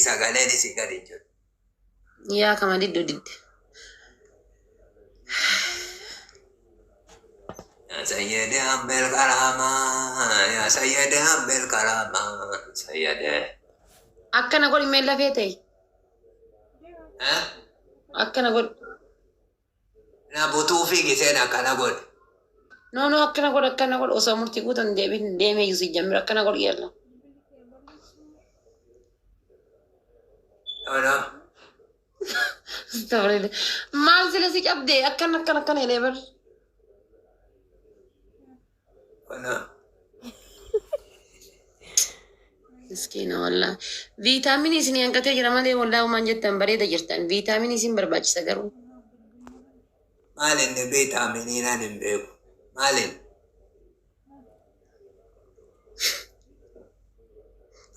Sagaleen isii gadi hin jiru. Yaa kama diddu didde. Yaa sayyede ambel karama. Yaa sayyede ambel karama. Sayyede. Akkana godhi mee lafee ta'e. Eh? Akkana godhi. Na butuu fi giseen akkana godhe. No no, akkana godhi, akkana godhi, osoo murtii guutuun deebiin deemee iyyuu si jammira, akkana godhi yalla. No no. Astagfirullah. Maal sila si cabdee akkana akkana akkana jedhee bar. No. Miskiina wallaa. Viitaaminii isin hanqatee jira malee wallaa homaan jettan bareeda jirtan. Viitaaminii isin barbaachisa garuu. Maal inni viitaaminii nan hin beeku. Maal inni?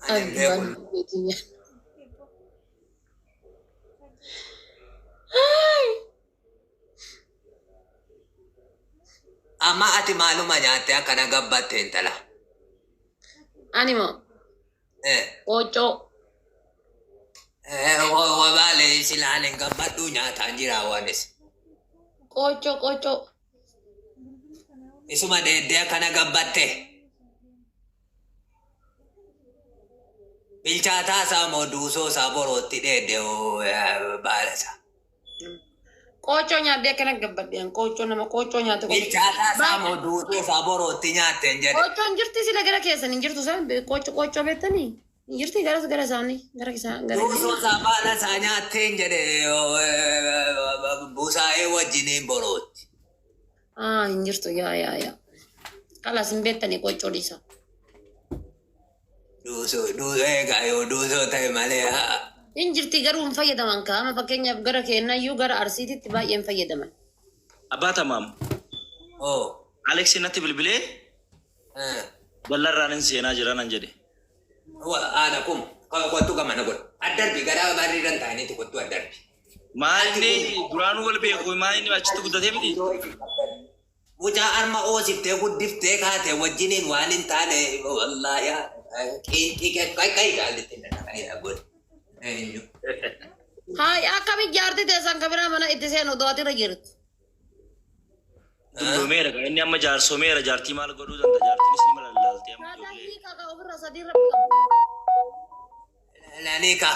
Ani hin beeku. Amma ati maaluma nyaattee akkana gabbatte intala? Ani moo qooccoo. Maali silaan hin gabbadhu nyaataan jira waanis. Qooccoo, qooccoo. Isuma dheeddee akkana gabbatte. Bilchaataa isaa moo duusoo isaa borootti dheedde baala isaa? Qooccoo nyaadhee akkana gabbadhe. Qooccoo nama qooccoo nyaate qofa. Bilchaataa isaa moo duusoo isaa borootti nyaatte hin jedhe. Qooccoon jirti sila gara keessan hin jirtu isaan qooccoo qooccoo beektanii? Hin jirti gara gara isaanii gara isaan gara. Duusoo isaa baala isaa nyaatte hin jedhe busaa'ee wajjiniin borootti. Ah, hin jirtu, yaa yaa yaa. Kalas hin beektanii qooccoo dhiisa. Duusoo duusoo egaa yoo duusoo ta'e malee haa. Hin jirti garuu hin fayyadaman kaama fakkeenyaaf gara keenyayyuu gara Arsiititti baay'ee hin fayyadaman. Abbaa Tamaam, Oo. Alex natti bilbilee ballarraan hin seenaa jira nan jedhe. Haadha kum kottu gamana godhu. Addarbi garaa barrii irra hin taa'iniiti kottu addarbi. Maa inni duraanuu wal beeku, maa inni achitti guddatee miti? Mucaa harma hoosiftee guddiftee kaate wajjiniin waan hin taane wallaahi qiinxii qaqqayi qaallitti godhe. Eenyu? Haay, akkami jaarti teessan ka biraa mana itti seenu odoo ati irra jirtu? Dulloomeera kan inni amma jaarsoomeera, jaartii maal godhuu danda'a, jaartiinis ni malallaaltee amma Taataa ijoollee. hiikaa ka ofirra sadii rabbi qabu. Laniika.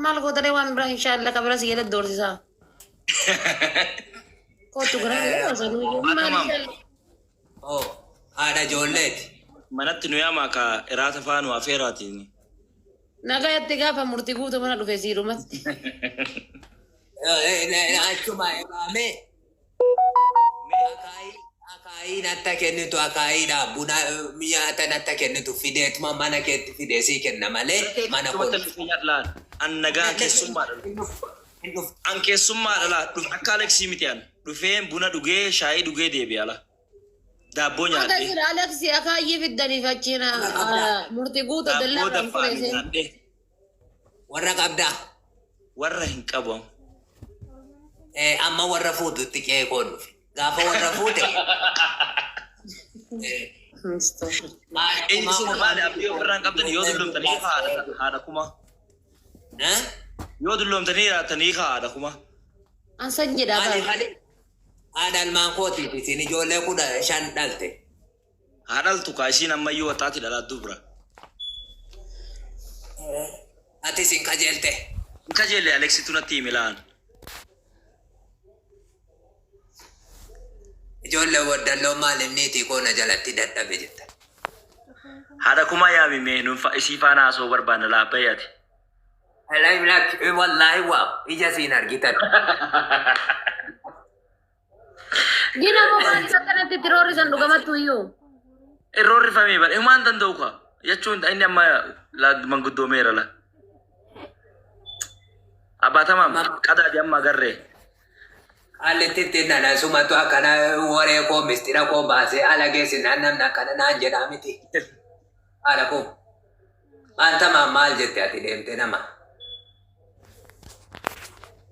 Maal gootaree waan biraa inshaalla ka bira si jedhe doorsisaa. Kootu gara yeroo sanuu iyyuu. Abbaa Maal Tamaam. inshaalla. Oo haadha ijoolleeti. Manatti nu yaamaa ka iraata faa nu afeeraatiin. Nagayatti gaafa murtii guutuu mana dhufe siirumatti. Achuma eegaame. Akaayii akaayii natta kennitu akaayiidha buna nyaata natta kennitu fideetuma mana keetti fidee sii kenna malee mana koo. Laal, an nagaa keessummaadha. Hin dhuftu. An keessummaadha laa dhufe akka Aleksii miti, an dhufeen buna dhugee shaayii dhugee deebi'a la. Daabboo Akka nyaadhee. jira Aleksi akaayyii fiddaniif achiin murtii guutuu Daabboo dallaa irraan daffaanii fureesee. nyaadhee. Warra qabdaa. Warra hin qabu. Amma warra fuututti qe'ee koon dhufe. Gaafa warra fuute. Inni isin maali abdii ofirraa hin qabdan yoo dulloomtanii haadha kuma. Eh? Yoo dulloomtanii jiraatanii haadha kuma. Ansan jedhaa Maali bara. maali? Haadha ilmaan kootiif isin ijoollee 15 dhalte. Haa dhaltu kaa, isiin ammayyuu waxaati dhalaa dubra. Ati isin kajeelte. Hin kajeelle, Aleksitu natti hime laan. Ijoollee waddalloo maaliif niitii koo na jalatti dadhabe jetta? Haadha kumaa yaami mee nun fa isii faana haasa'uu barbaanna laa bahi ati. Lakki wallaahi waa ija siin argitan. Gina moo maaliif akkanatti itti roorrisan dhugamattu iyyuu? Irroorrifamee bara himaa hin danda'u kaa jechuun inni amma la manguddoomeera la. Abbaa Tamaam qadaadi amma agarree. Qaallitti ittiin nana sumatu akkana waree koo mistira koo baasee ala geessinaan namni akkana naan jedhaa miti. Haadha koo. Maal Tamaam maal jette ati deemte nama?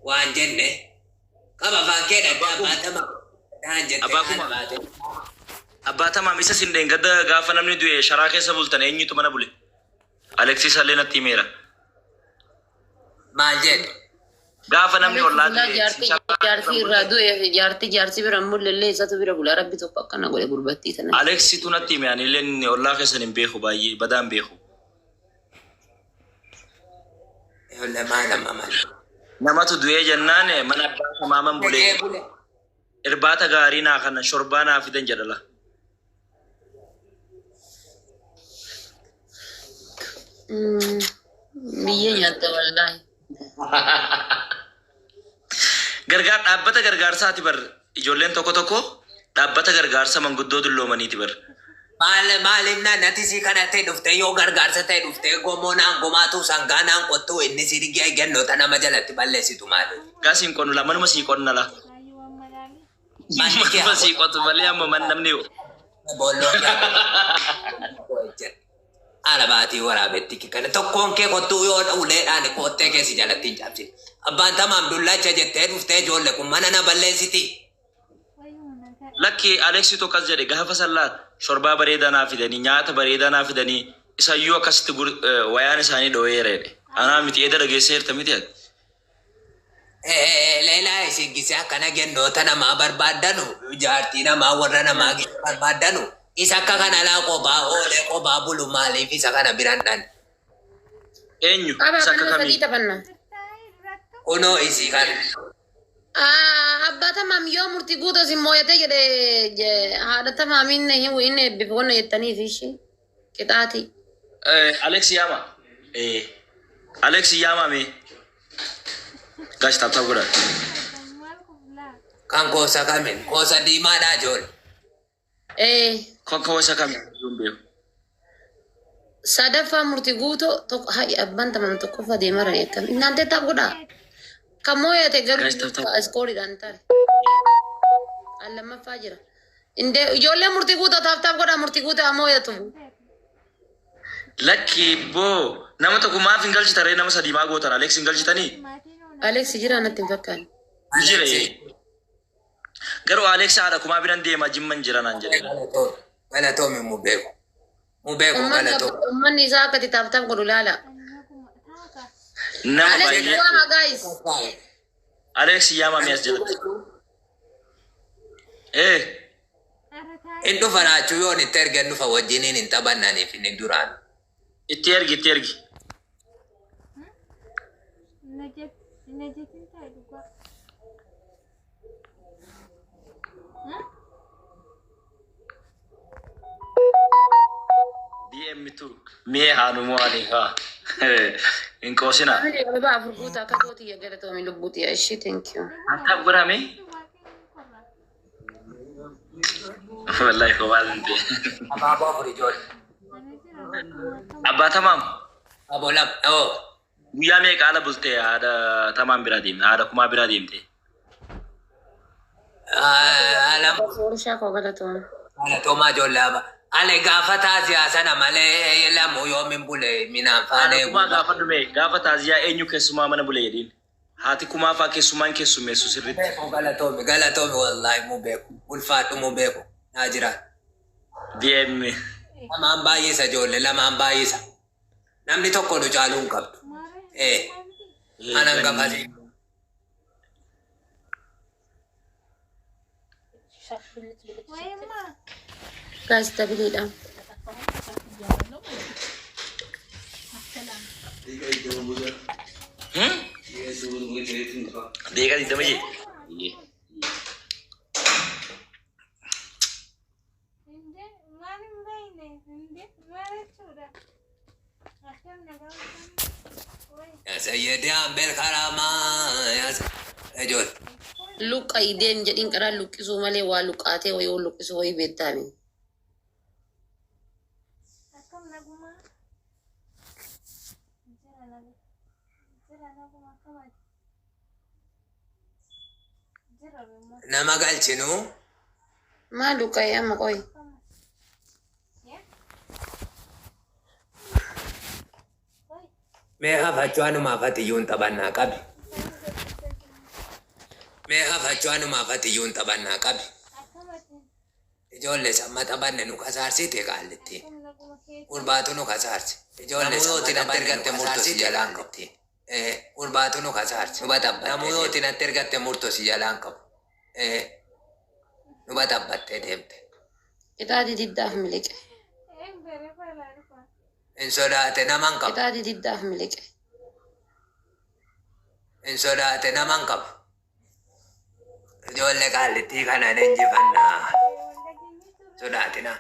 Waan jenne qaba afaan kee dhadhaa abbaa Tamaam naan jette Abbaa haala kuma. baatee. Abbaa Tamaam isa sin dheengadda gaafa namni du'e sharaa keessa bultan eenyutu mana bule? Aleksis illee natti himeera. Maal jedhe? Gaafa namni Alex ollaa bulaa du'e jaartii jaartii irraa du'e fi jaartii jaarsi bira mul'ellee isatu bira bulaa rabbi tokko akkana godhe gurbattii tana. Alexitu natti hime ani illee ollaa keessan hin beeku baay'ee badaan beeku. Ijoollee maal amma maal? Namatu du'ee jennaan mana abbaa samaaman bulee Bulee bulee. irbaata gaarii naa kana shorbaa naa fidan jedhala. Biyyee nyaatta wallaahi. Gargaar dhaabbata gargaarsaati bar ijoolleen tokko tokko dhaabbata gargaarsa manguddoo dulloomaniiti bar. Maal maaliif na nati si kadhattee dhuftee yoo gargaarsa ta'e dhuftee gomoo naan gomaatu sangaa naan qottuu inni si gennoota nama jalatti balleessitu maali? Gaa siin qonnu la manuma sii qonna la. Manni kee Manuma sii qotu malee amma man namni boolloo Haala baatii waraabetti kana tokkoon kee qottuu yoo uleedhaan qottee keessi jalatti hin cabsin. Abbaan tamaam dullacha jettee dhuftee ijoollee kun mana na balleessiti. Lakki Alexitu akkas jedhe gaafa sallaa shorbaa bareedaa naa fidanii nyaata bareedaa naa fidanii isayyuu akkasitti wayaan isaanii dho'eera jedhe. Anaa miti eeda dhageesseerta miti ati. Leelaa isin gisee akkana gennoota namaa barbaaddanu jaartii namaa warra namaa barbaaddanu isa akka kana laa qophaa oolee qophaa bulu maaliif isa kana biran dhan. Eenyu Qaba isa akka kanuma kamii? sadii taphanna. Kunoo isii kana. Abbaa tamaam yoo murtii guutuu isin mooyatee jedhe haadha tamaamiin hin eebbifu wanna jettaniif ishee qixaati. Alex yaama. Alex yaama mee. Gaashi tap tap godha. Kan koosa kamin koosa diimaadhaa ijoollee. Kan koosa kamin hin beeku. Sadaffaa murtii guutuu tokko hayi abbaan tamaam tokkoffaa deemarani akkam innaantee taap godhaa. Kan mooyate garuu Guys, tap tap. iskooriidhaan tare. An lammaffaa jira. Indee ijoollee murtii guutuu tap tap godhaa murtii guutuu haa mooyatu. Lakki boo nama tokko maaf hin galchitan ree nama sadii maa gootan Alex hin galchitanii? Alex jira natti hin fakkaanne. Jira. Garuu Alex haadha kumaa biran deemaa jimman jira naan jedhe. Galatoomi mu beeku. Mu beeku galatoomi. Uummanni isaa akka itti tap tap godhu laala. Nama Alex baay'ee. waama guys. Alex yaama mee as jalatti. In dhufa laachuu yoon itti ergan dhufa wajjiniin hin taphannaniif inni duraan. Itti ergi itti ergi. DM2 mee haanumoo ani haa hin qoosina. Ababa afur guutaa akka gootii galatoomi lubbuuti ishee thank you. Tap godhame. Wallahi kophaa hin ta'e. Abaaboo afur ijoollee. Abbaa tamaam Abaaboo lama. Oo. guyyaa meeqa haala bultee haadha tamaam biraa deemte haadha kumaa biraa deemte. Lama. Warshaa koo galatoomi. Galatoomaa ijoollee ama. Ale gaafa taasisaa sana malee lamu yoomin bule minaan Haadha faanee. kumaa gaafa dhume gaafa taaziyaa eenyu keessumaa mana bule jedhiin. Haati kumaa faa keessumaan keessummeessu sirriitti. Beeku galatoomi galatoomi wallaahi mu beeku ulfaadhu mu beeku naa jira. DM. Lamaan baay'isa ijoollee lamaan baay'isa. Namni tokko nu caaluu hin qabdu. Anan gafate. Guys tabiliidha. Deeqa 20 jee. Sayyidii Ambeel Karamaa. Ijoollee. Luqqa deem jedhiin karaa luqqisuu malee waa luqqaatee wayii ol luqqisuu wayii beektaami. Nama galchinuu. Maal luqqa'ee amma qoyi? Mee hafachuu anumaaf ati iyyuu hin taphannaa qabi. Mee hafachuu anumaaf ati iyyuu hin taphannaa qabi. Ijoollee samma taphanne nu kasaarsite qaallitti. Gurbaatu nu kasaarse. Ijoollee samma taphanne nu kasaarsiite qaallitti. Gurbaatu nu kasaarse. Nu baxabbattee. Namuu yoo natti ergatte murtoo si jalaan qabu. Nu baxabbattee deemte. Qixaatii diddaaf miliqe. Hin sodaate naman qabu. Qixaatii diddaaf miliqe. Hin sodaate naman qabu. Ijoollee qaallittii kanaan injifannaa. Sodaatina.